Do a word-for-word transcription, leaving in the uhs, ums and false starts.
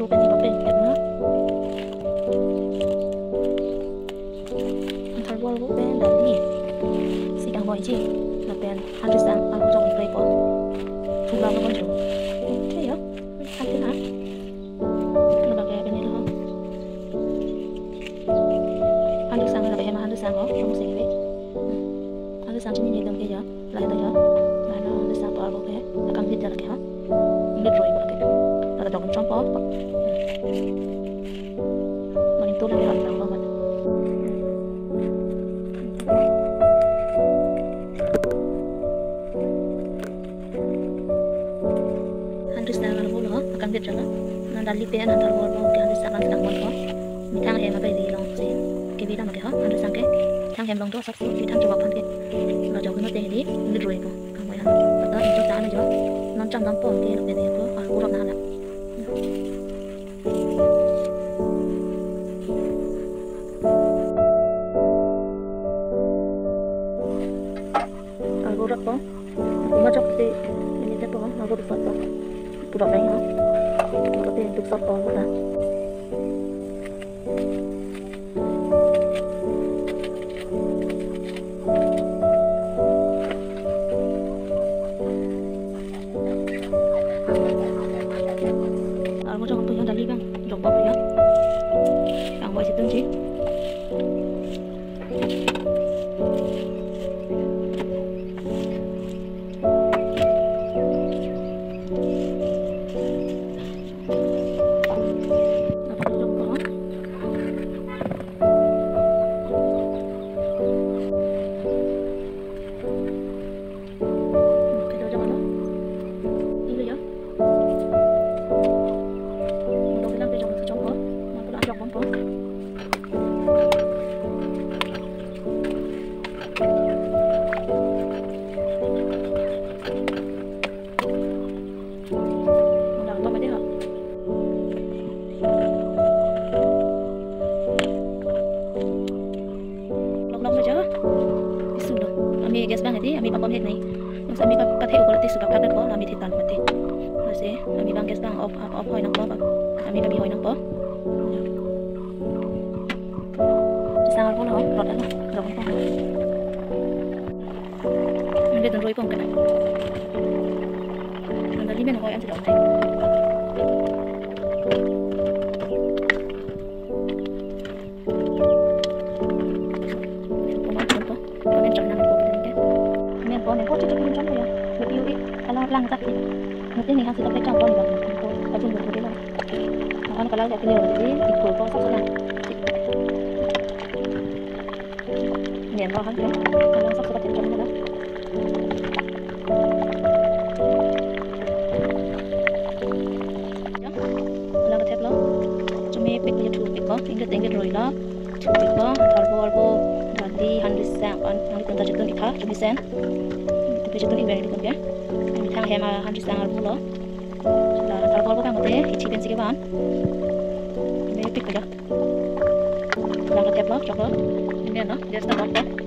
Lapen lapen pen na. An tharvo arvo pen dali si kangvoiji. Lapen handi sang arvo jong pray po. Thula lo konjo. Che yo. Handi na. Labake pen ni lo. Handi sang labake ma handi sang ho. Kamu segi be. Handi sang chini ni dong ke yo. Lahai ta yo. Lahai ta handi sang po arvo ke. Akam dit jalake ha. Ingdit roi ko lake. Lake dokun chompo. Maning tu lake hot nang lo mat. Handi sang arvo lo, akam dit jala. Non dali pen an tharvo arvo ke handi sang an sang arvo. Methang hem abai di long si. Kebi lam ke ho, handi sang ke. Thang hem long do sak si, methang chobak phan ke. Lo jok no te di, ingdit roi ko. Kangvoi ha. Pata ingdit ta na jo. Non cham dam pon ke lapen ko, arvo rap na la. Arvo rap po. Arvo majok si, ini te po, arvo rap po. Pura kain ha. Arvo te duk sap po ta. Arvo jok tu yang dali bang, jok bang ya. Yang buat situ sih. Mundang tom aja ha. Lok lok aja. Isu lo. Ami gas bang adi, ami pangkom het nai. Nung ami pa pathe ukol ti suka paket ko, ami thitan pati. Lasi, ami bang gas bang off, off, off hoi nang ko bang. Ami pabi hoi nang ko. Sang arvo lo, rot lo, rot lo. Ingdit roi pon ke. Nang dali men ko yang sedang. Pon pon pon. Pon cham nang ko ke. Men pon pon chichi pon cham ya. Lebih lebih kalau lang sak sih. Nanti nih hasil apa cham pon bang. Ko kajun dulu lah. Makan kalau ya kini lebih ikut ko sak sana. Ngen lo han ke. Kalau sak suka tincang na. Lang thep lo. Chumi pik ko, thu pik ko. Ingdit ingdit roi lo. Thu pik ko. Tharvo arvo. Dali handi sang an. Handi kunta chitun ikha. Chumi sen. Tapi chitun ik beri dikun ke. Methang hem handi sang arvo lo. La tharvo arvo kan mate. Ichi pen sike ban. Chumi pik ko ya. Lang thep lo, chok lo. Ini no, dia sudah bongkok.